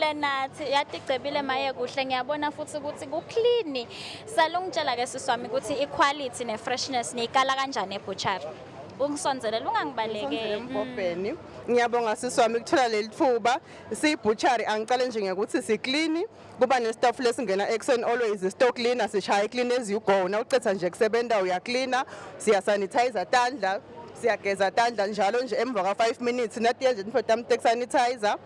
Sijabulile nathi, yati Gcebile, maye kuhle, ngiyabona futhi ukuthi ku-clean. Salungitshela ke sisi wami ukuthi i-quality ne-freshness niyikala kanjani ebutchery. Ungisonzelele, Ngisondzele ungangibalekeli. embhobheni. Ngiyabonga sisi wami kuthola leli thuba. Siyi-butchery, angicale nje ngekuthi si-clean, kuba ne-staff lesingena ekuseni, always stock cleaner, sishaya clean as you go. Nawucetha nje kusebenta uyaklina, siya-sanitize tandla, siyageza tandla njalo nje emva kwa 5 minutes, natiya nje nifo tami sanitizer.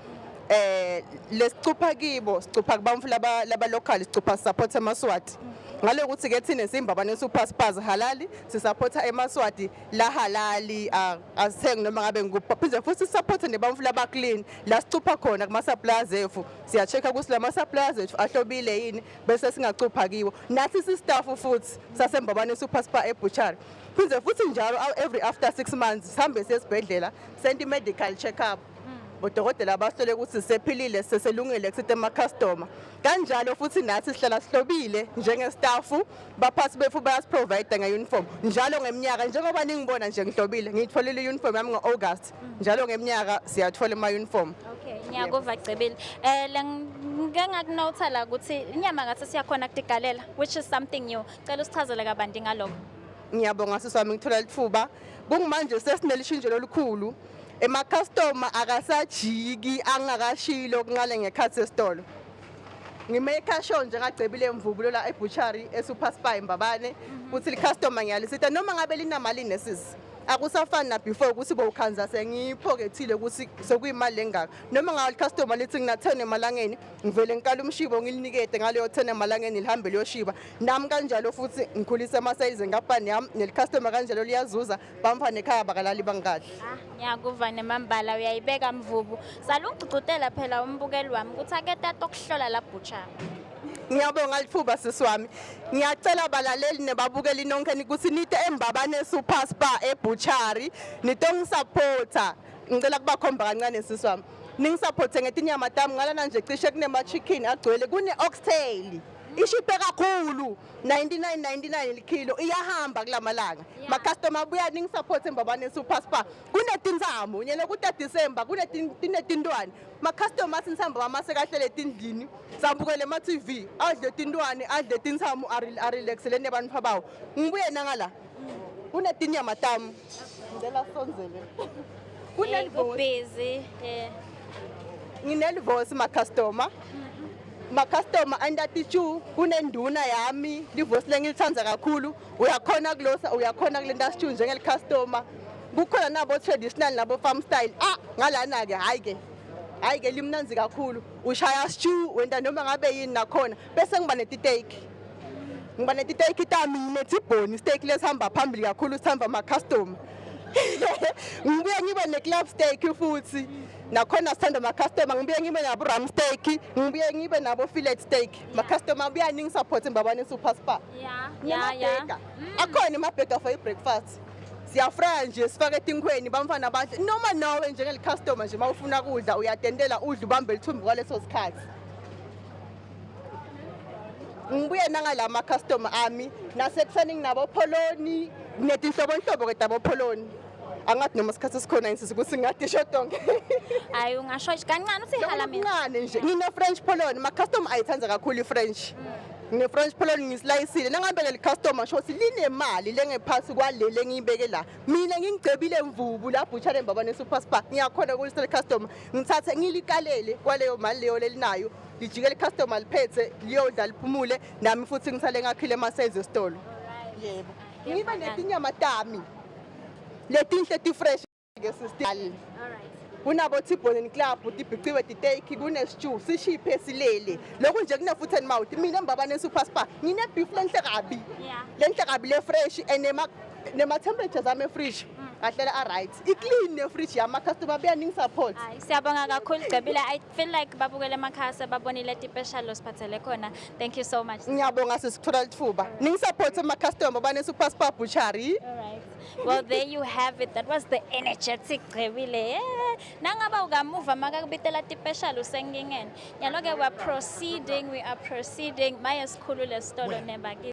Lesicupha kibo, sicupha kubantfu laba local, sicupha support emaSwati. Ngalokuthi ke thine siMbabane Super Spars halali, sisupporta emaSwati la halali, asithengi noma ngabe ngikuphi. Phinde futhi support nebantfu laba clean. La sicupha khona kuma suppliers ethu, siya-check ukuthi lama suppliers ethu ahlobile yini bese singacupha kiwo. Nathi si staff futhi saseMbabane Super Spar ebutchery. Phinde futhi njalo every after 6 months sihambe siye esibhedlela, sente medical check up. Bodokotela bahlole ukuthi sisephilile, seselungile kusita ema-customer. Kanjalo futhi nathi sihlala sihlobile njenge-staff, baphathi bethu bayasiprovide nge-uniform njalo ngeminyaka. Njengoba ningibona nje ngihlobile, ngiyitholile i-uniform yami ngo-August. Njalo ngeminyaka siyathola ama-uniform. Okay, ngiyakuva Gcebile. Le ngike ngakunotha la ukuthi inyama ngathi siyakhona kutigalela, which is something new. Cela usichazele kabanti ngalokho. Ngiyabonga sisi wami ngithola lithuba. Kungimanje sesinelishintsho lolukhulu. Ema-customer akasajiki angakashilo kunqale ngekhathi esitolo. Ngimake sure njengaGcebile Mvubu la ebutchery eSuper Spar eMbabane ukuthi li-customer ngiyalisita noma ngabe linamali nesisi. Akusafani na before ukuthi bowukhanza sengiyiphokethile ukuthi sekuyimali lengaka. Noma ngabe li-customer lithi ngina 10 emalangeni, ngivele ngikala umshibo ngilinikete ngaleyo 10 emalangeni, lihambe liyoshiba. Nami kanjalo futhi ngikhulisa ama-sales enkampani yami, neli-customer kanjalo liyazuza, bamfana ekhaya bakalali bangadli. Ah, ngiyakuva nemambala, uyayibeka Mvubu. Salungigcugcutela phela umbukeli wami ukuthi ake tato kuhlola la butchery. Ngiyabonga lithuba sisi wami. Ngiyacela balaleli nebabukeli nonke ukuthi nite eMbabane Super Spar ebutchery nitongisupporta. Ngicela kubakhomba kancane sisi wami. Ningisupporte ngetinyama tami ngalana nje, cishe kunema chicken agcwele, kune oxtail. Ishiphe kakhulu, 99.99 likilo, iyahamba kulamalanga. Ma customer abuya, ningisupport eMbabane Super Spar. Kunetintsamo nyene kuta December, kunetintwane. Ma customer sintsamba wamase kahlele etindlini, sambukele ema TV, adle tintwane, adle tintsamo, arelaxele nebantfu bawo. Ngibuye nangala. Kunetinyama tami. Ngicela sondzele. Kunelivosi. Busy. Yeah. Nginelivosi ma customer. Ma customer anda stew, kunenduna yami, livosi lengilithanda kakhulu. Uyakhona kulosa, uyakhona kulenta stew njengeli customer. Kukhona nabo traditional nabo farm style. Ah, ngalana ke hayi ke. Hayi ke limnanzi kakhulu. Ushaya stew wenta noma ngabe yini nakhona bese ngiba netiteak. Ngiba netiteak tami, ngine-T-bone steak lesihamba phambili kakhulu, sihamba ama customer. Ngibuye ngibe ne-club steak futhi. Nakhona sithanda ama customer, ngibuye ngibe nabo rump steak, ngibuye ngibe nabo fillet steak. Ma customer abuya ningi-support Mbabane Super Spar. Yeah. Akhona ama-burger for i-breakfast. Siyafrya nje sifake etinkhweni, bamfana badle. Noma nawe njengeli customer nje mawufuna kudla uyatentela udle, ubambe lithumbu kwaleso sikhathi. Ngibuye nangala ma customer ami nasekuseni nginabo poloni, netinhlobonhlobo ke tabo poloni. Angathi noma isikhathi sikhona yini sisi ukuthi ngingadisho tonke. Hayi, ungasho nje kancane uthi hala mina. Kancane nje ngine French polony, ma customer ayithanda kakhulu i-French. Ngine French polony ngislayisile. Nangabe le customer sho ukuthi linemali lengephasi kwaleli engiyibeke la. Mina ngingiGcebile Mvubu la butchery eMbabane Super Spar. Ngiyakhona ukuyisela customer. Ngithathe ngilikalele kwaleyo mali leyo lelinayo. Lijike customer liphethe liyodla liphumule, nami futhi ngisale ngakhile ama sales esitolo. Yebo. Ngibe netinyama tami. Letinhle ti fresh ke sister. All right. Kunabo T-bone club tibhiciwe titeak, kune stew sishiphe silele. Lokhu nje kune foot and mouth. Mina Mbabane Super Spar ngine beef lenhle kabi. Lenhle kabi le fresh and nema temperatures ami fridge ahlela a right. I clean ne fridge yama customer buya ning support. Hayi, siyabonga kakhulu Gcebile. I feel like babukele emakhaya sebabonile tipeshalo siphathele khona. Thank you so much. Ngiyabonga sisithola lithuba. Ning support ama customer Mbabane Super Spar Butchery. All right. Well, there you have it. That was the energetic Gcebile. Yeah. Nangaba ukamuva makakubitela tipeshalo usenkingeni. Nyalo ke we are proceeding, we are proceeding. Maye sikhulu lesitolo nebaki.